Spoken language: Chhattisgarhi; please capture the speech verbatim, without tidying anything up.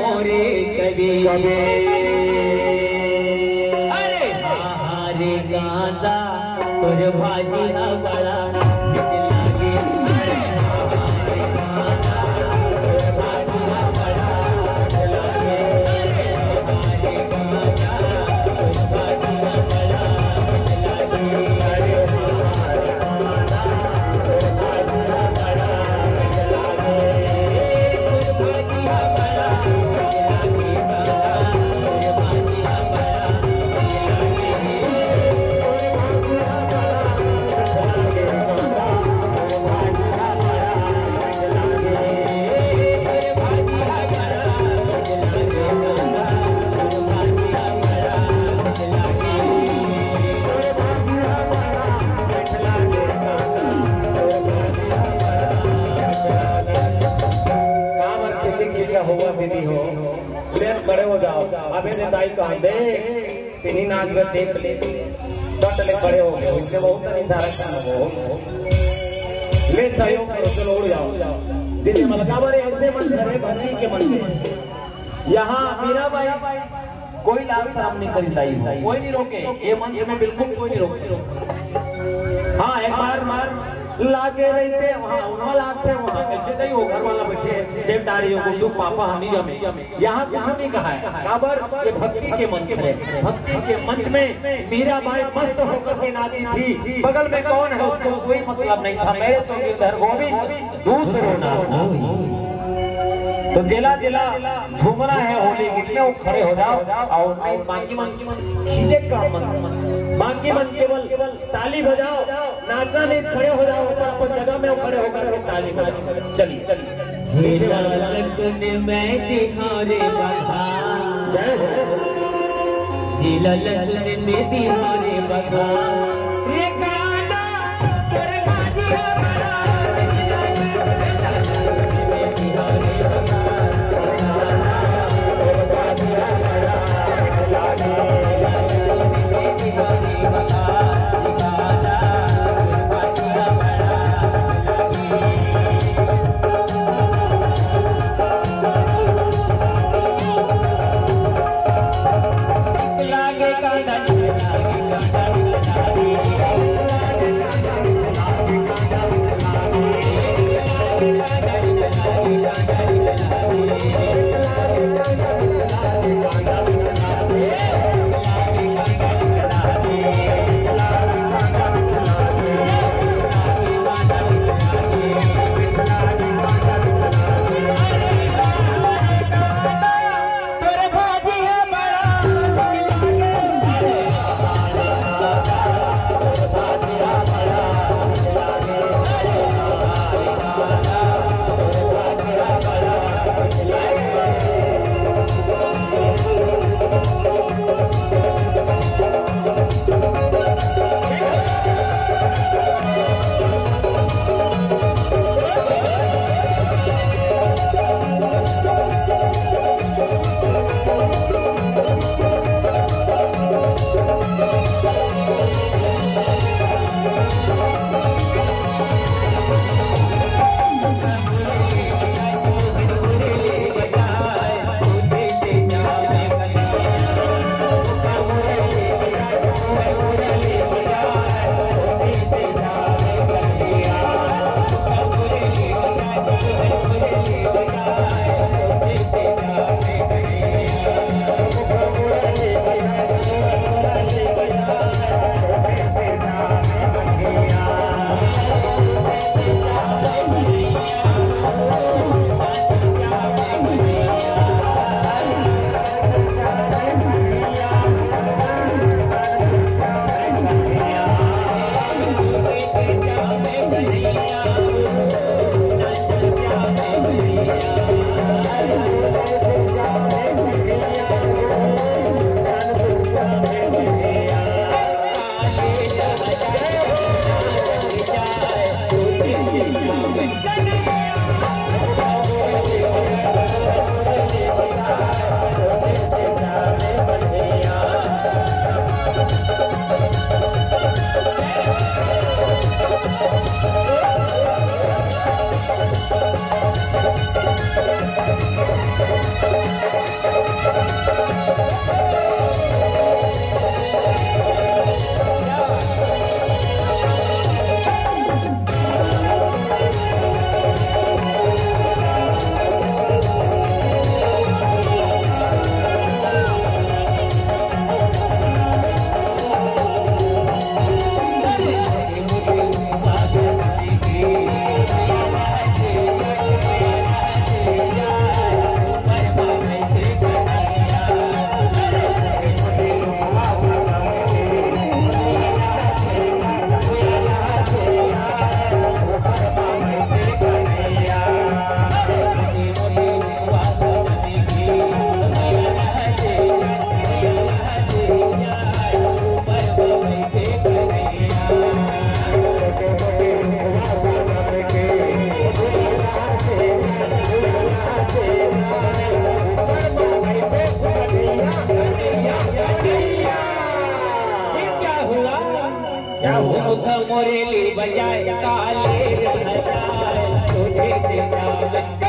मोरे कवि। कवि। अरे, आहा रे गांजा, तोर भाजी हा बड़ा मीठ लागे। अरे, आहा रे गांजा, तोर भाजी हा बड़ा मीठ लागे। अरे, आहा रे गांजा, तोर भाजी हा बड़ा मीठ लागे। अरे, आहा रे गांजा, तोर भाजी हा बड़ा मीठ लागे। काबर खींचे खींचा होवत हे दीदी हो, ले खड़े हो जाओ। अबे ने दाई कहा, देख, तेनी नाच में देख ले, सट ले खड़े हो गए, उसने बहुत सारी इशारा करना हो। ले सहयोग करो, चलो उड़ जाओ। दीदी मलकावर ऐसे मंच है, भक्ति के मंच है। यहाँ मीराबाई कोई लाज शरम नहीं करी दाई हो, कोई नहीं रोके, ये मंच में बिल्कुल कोई नहीं रोके। हाँ, एक बार मार लागे रहिते वहाँ, उनवा लागते वहाँ, कैसे दाई हो, घर वाला बैठे, देवदारी हो, गुड्डू, पापा, हम ही हमें। यहाँ कुछ नहीं कहा है, काबर ये भक्ति के मंच है, भक्ति के मंच में मीराबाई मस्त होकर के नाची थी, बगल में कौन है उसको कोई मतलब नहीं था। मेरे तो गिरधर गोविंद दूसरो ना हो। तो जेला जेला झूमना है होली गीत में, वो खड़े हो जाओ। और नहीं, बाकी मन खींचे का मन, बाकी मन केवल ताली बजाओ, नाचना नहीं, खड़े हो जाओ, अपन अपन जगह में खड़े होकर के ताली बजाओ। चलिए, चलिए। जिला लसन में तिहारे बघार। जय हो। जिला लसन में तिहारे बघार। रे गाना, तोर गाना। रेली बजाए काले रे बजाए, तुझे देखा मैं।